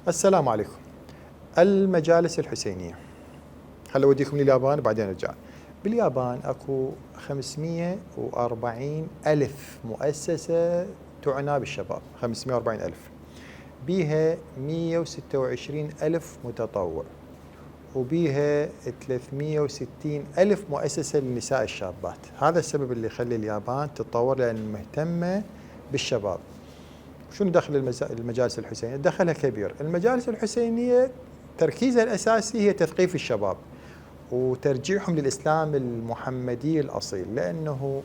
السلام عليكم. المجالس الحسينية، هلا أوديكم لليابان بعدين أرجع. باليابان أكو 540 ألف مؤسسة تعنى بالشباب، 540 ألف، بيها 126 ألف متطوع، وبيها 360 ألف مؤسسة للنساء الشابات. هذا السبب اللي يخلي اليابان تتطور، لأن مهتمة بالشباب. شنو دخل المجالس الحسينية؟ دخلها كبير. المجالس الحسينية تركيزها الأساسي هي تثقيف الشباب وترجيعهم للإسلام المحمدي الأصيل، لأنه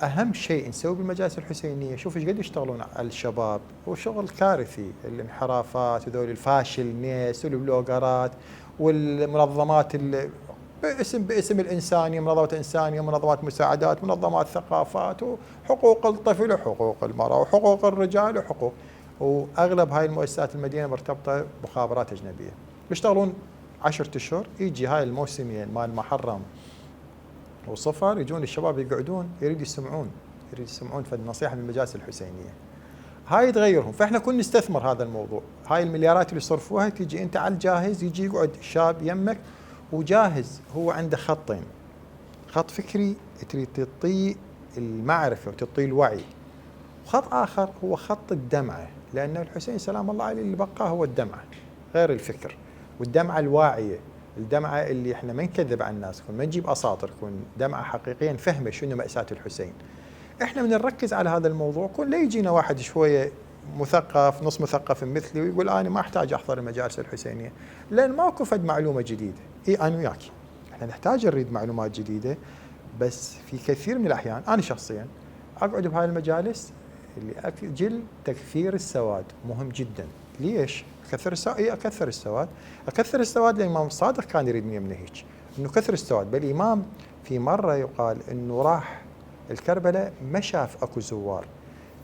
أهم شيء نسوي بالمجالس الحسينية، شوف ايش قد يشتغلون على الشباب، وشغل كارثي، الانحرافات وذول الفاشل ناس والبلوجرات والمنظمات باسم الإنسانية، منظمات إنسانية، منظمات مساعدات، منظمات ثقافات، وحقوق الطفل وحقوق المرأة وحقوق الرجال وأغلب هاي المؤسسات المدينة مرتبطة بمخابرات أجنبية. يشتغلون 10 أشهر، يجي هاي الموسمين مال محرم وصفر، يجون الشباب يقعدون يريد يسمعون في النصيحة من المجالس الحسينية، هاي تغيرهم. فاحنا كنا نستثمر هذا الموضوع، هاي المليارات اللي صرفوها تيجي انت على الجاهز، يجي يقعد شاب يمك وجاهز، هو عنده خطين: خط فكري تريد تعطيه المعرفة وتعطيه الوعي، وخط آخر هو خط الدمعة، لأن الحسين سلام الله عليه اللي بقاه هو الدمعة غير الفكر، والدمعة الواعية، الدمعة اللي احنا ما نكذب على الناس، ما نجيب أساطر، كون دمعة حقيقية نفهمه شنو مأساة الحسين. احنا من نركز على هذا الموضوع، كون لا يجينا واحد شوية مثقف نص مثقف مثلي ويقول أنا ما أحتاج أحضر المجالس الحسينية، لأن ماكو فد معلومة جديدة. أنا وياك احنا نحتاج نريد معلومات جديدة، بس في كثير من الأحيان أنا شخصيا أقعد بهاي المجالس اللي أجل تكثير السواد مهم جدا. ليش؟ أكثر السواد؟ أكثر السواد لأن الإمام الصادق كان يريد من يمنه هيك، إنه كثر السواد. بل الإمام في مرة يقال إنه راح الكربلاء ما شاف أكو زوار،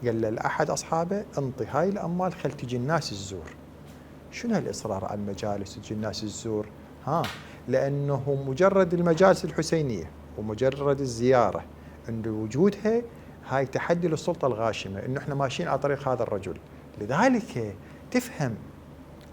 قال لأحد أصحابه انطي هاي الأموال خل تجي الناس الزور. شنو هالإصرار على المجالس وتجي الناس الزور؟ لأنه مجرد المجالس الحسينية ومجرد الزيارة عند وجودها هاي تحدي للسلطة الغاشمة، إنه إحنا ماشيين على طريق هذا الرجل. لذلك تفهم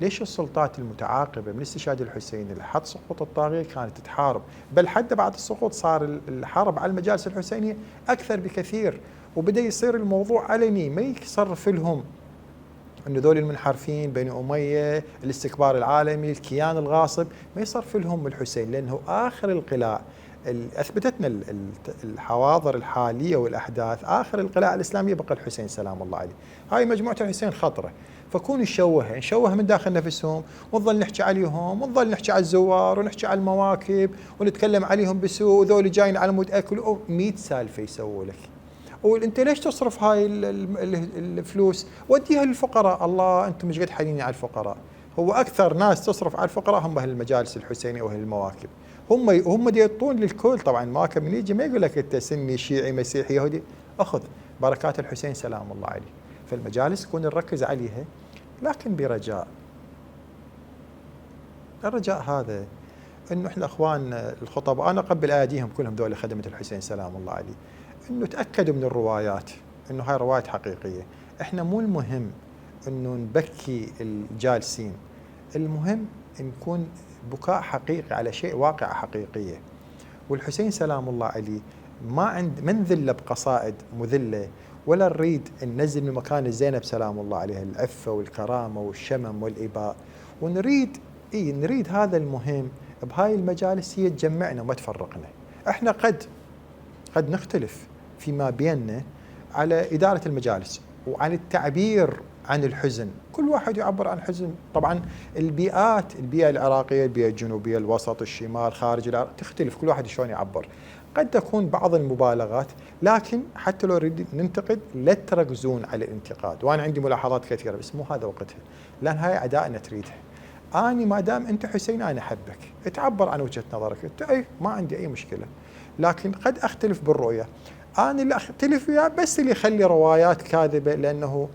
ليش السلطات المتعاقبة من استشهاد الحسين لحد سقوط الطاغية كانت تحارب، بل حتى بعد السقوط صار الحرب على المجالس الحسينية أكثر بكثير، وبدأ يصير الموضوع علني، ما يصرف لهم أن ذول المنحرفين بني أمية، الاستكبار العالمي، الكيان الغاصب، ما يصرف لهم الحسين، لأنه آخر القلاع أثبتتنا الحواضر الحالية والأحداث، آخر القلاع الإسلامية بقى الحسين سلام الله عليه. هاي مجموعة الحسين خطرة، فكون نشوه من داخل نفسهم، ونظل نحكي عليهم، ونظل نحكي على الزوار، ونحكي على المواكب، ونتكلم عليهم بسوء، وذول جايين على مود أكل، 100 سالفة يسووا لك. وانت ليش تصرف هاي الفلوس؟ وديها للفقراء. الله انتم مش قد حنيني على الفقراء. هو اكثر ناس تصرف على الفقراء هم اهل المجالس الحسينيه واهل المواكب، هم دي يعطون للكل. طبعا المواكب من يجي ما يقول لك انت سني شيعي مسيحي يهودي، اخذ بركات الحسين سلام الله عليه. فالمجالس كون نركز عليها، لكن برجاء. الرجاء هذا انه احنا اخوان الخطباء، انا اقبل اياديهم كلهم دول خدمه الحسين سلام الله عليه، انه تاكدوا من الروايات، انه هاي روايات حقيقيه. احنا مو المهم انه نبكي الجالسين، المهم نكون بكاء حقيقي على شيء واقعة حقيقية. والحسين سلام الله عليه ما نذله بقصائد مذلة، ولا نريد ننزل من مكان زينب سلام الله عليها العفة والكرامة والشمم والإباء، نريد هذا المهم بهاي المجالس هي تجمعنا وما تفرقنا. احنا قد نختلف فيما بيننا على إدارة المجالس وعن التعبير عن الحزن، كل واحد يعبر عن حزن. طبعا البيئة العراقية، البيئة الجنوبية، الوسط، الشمال، خارج العراق، تختلف كل واحد شلون يعبر. قد تكون بعض المبالغات، لكن حتى لو نريد ننتقد لا تركزون على الانتقاد، وانا عندي ملاحظات كثيرة بس مو هذا وقتها، لان هاي اعدائنا تريدها. اني ما دام انت حسين انا احبك، تعبر عن وجهة نظرك انت، ما عندي اي مشكلة، لكن قد اختلف بالرؤية. انا اللي اختلف وياه بس اللي يخلي روايات كاذبة، لانه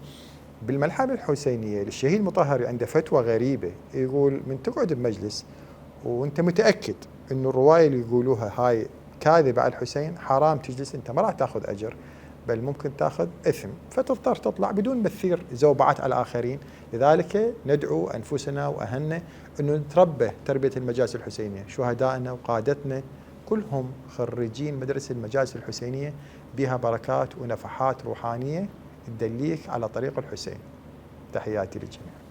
بالملحمة الحسينية للشهيد المطهري عنده فتوى غريبة، يقول من تقعد بمجلس وانت متأكد انه الرواية اللي يقولوها هاي كاذبة على الحسين، حرام تجلس، انت ما راح تاخذ اجر، بل ممكن تأخذ إثم، فتضطر تطلع بدون مثير زوبعات على الآخرين. لذلك ندعو أنفسنا وأهلنا أنه نتربى تربية المجالس الحسينية. شهدائنا وقادتنا كلهم خريجين مدرسة المجالس الحسينية، بها بركات ونفحات روحانية تدليك على طريق الحسين. تحياتي للجميع.